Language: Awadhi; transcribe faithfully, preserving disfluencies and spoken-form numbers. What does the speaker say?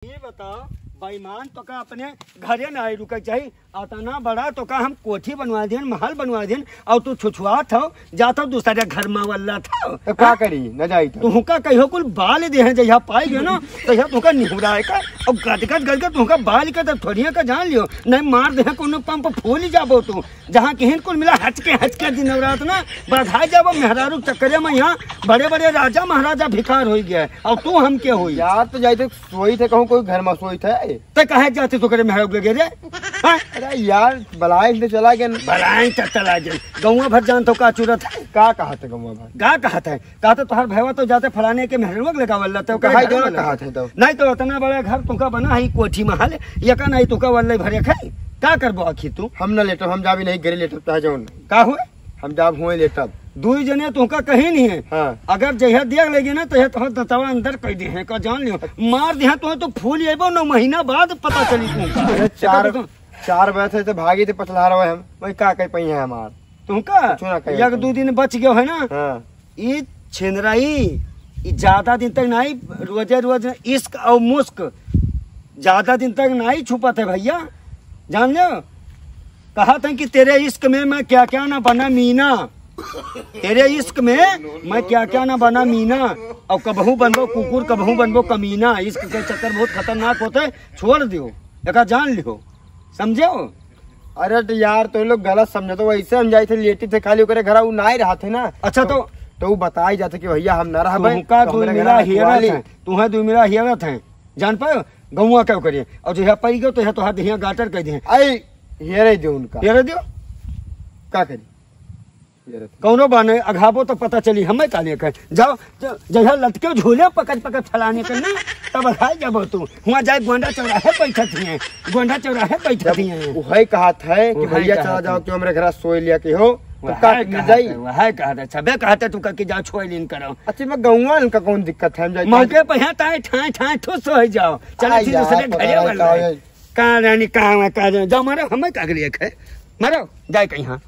ये बताओ, बेईमान, तोका अपने घरे नाहीं रुके चाही। अतना बड़ा तोका हम कोठी बनवा देन, महल बनवा देन, और तू छुछुआत हो, जात हो दूसरे घर में वल्लत हो। तो का हाँ? करी, न जाई तो। तुहका कहियो कुल बाल देहे, जहिया पाई गयो ना, तहिया तुहका निहुराए का, और गदगद गदगद तुहका बाल के तो थोड़िया का जान लियो, नहीं मार देहे कोनो पंप फूल जाबो तू। जहाँ किहिन कुल मिला हचके हचके दिन रात ना, बधाई जाबो मेहरारू चक्करे में। यहाँ बड़े बड़े राजा महाराजा भिखार होई गया है, और तू हम के होई? यार, तो जाई थे सोई थे, कहूँ कोई घर में सोई थे। ते काहे जाते तो करे मेहरारू के रे? हाँ? अरे यार, बलाइन तो चला गया। बलाइन तो चला गया। गौवा भर जान तो का चुरत है? का कहत है गौवा भर? का कहत है? का तो तोहर भैया तो जाते फलाने के मेहरवा के लगावल रहते, ओकरे कहा घर जो में ना लगा। कहत है तो। नहीं तो इतना बड़ा घर तुका बना है, कोठी महल, यका नहीं तुका वल्ले भरे खाई। का करबो आखिर तू? हम ना लेटब, हम जाबी नहीं, घरे लेटब, चाहे जौन। का हुए? हम जाब हुए लेटब। दुई जने तुका कहीं नहीं है। हाँ। अगर जहिया दिया लेगी ना, तो यह तोहर दतवा अंदर कर दे हैं, का जान लियो। मार दे हैं, तो, तो फूल अइबो, नौ महीना बाद पता चली तुमका। अरे चार, तो तुम चार बजे थे तो भागी थे पचलहरवा हम, वही का कह पाई है हमार। तुमका कुछो ना कहे एक तुम। दू दिन बच गयो है ना। हाँ। ई छिनराई, ई ज्यादा दिन तक नाहीं, रोजे रोज इश्क और मुश्क ज्यादा दिन तक नाहीं छुपत है भैया, जान लो। कहा था कि तेरे इश्क में मैं क्या क्या ना बना मीना, तेरे इश्क में मैं क्या क्या ना बना मीना, और कबहू बनबो कुकुर, कबहू बनबो कमीना। इश्क के चक्कर बहुत खतरनाक होते, छोड़ दियो, एका जान लियो, समझो। अरे तो यार, तो लोग गलत समझे, तो वैसे हम जाए थे, लेटी थे खाली ओकरे घर, उ ना ही रहा थे ना। अच्छा, तो, तो तो उ बताई जाते कि भैया हम ना रहबे, तुहका तो दू हमरे मिला घर हियरत वाली। है, तुहे दू मिला हियरत है, जान पायो, गौवा क्या करिए, और जो है पाई गयो तो है तो हाथ हिया गाटर कह दिए। आई, हेरे दे उनका। हेरे दियो। का करी? हेरे दे। कौनो बाने अघाबो तो पता चली, हमें का लेके जाओ। ज-, जहिया लटके झूले पकड़ पकड़ फलाने के ना, तब अघाई जाबो तू। हुआ जाए गोंडा चौराहे बैठत ही हैं, गोंडा चौराहे बैठत ही हैं। वही कहत है कि वही भैया कहत चला है। जाओ, क्यों हमरे घर सोई लिया के हो, तो वह का कहत की है, जाई? वह कहत है, सबे कहत है तू का कि जाओ छोई लीन करो। अच्छा, मैं गौवा इनका कौन दिक्कत है, हम जाई मौके पर यहाँ ताए ठाए ठाए ठुस हो जाओ। चलो आई ठीक यार, दूसरे पता घरे नहीं वाला का है। है। का रानी कहाँ है, का जाने? जाओ मारो, हमें का करिए है? मारो, जाए कहीं हाँ।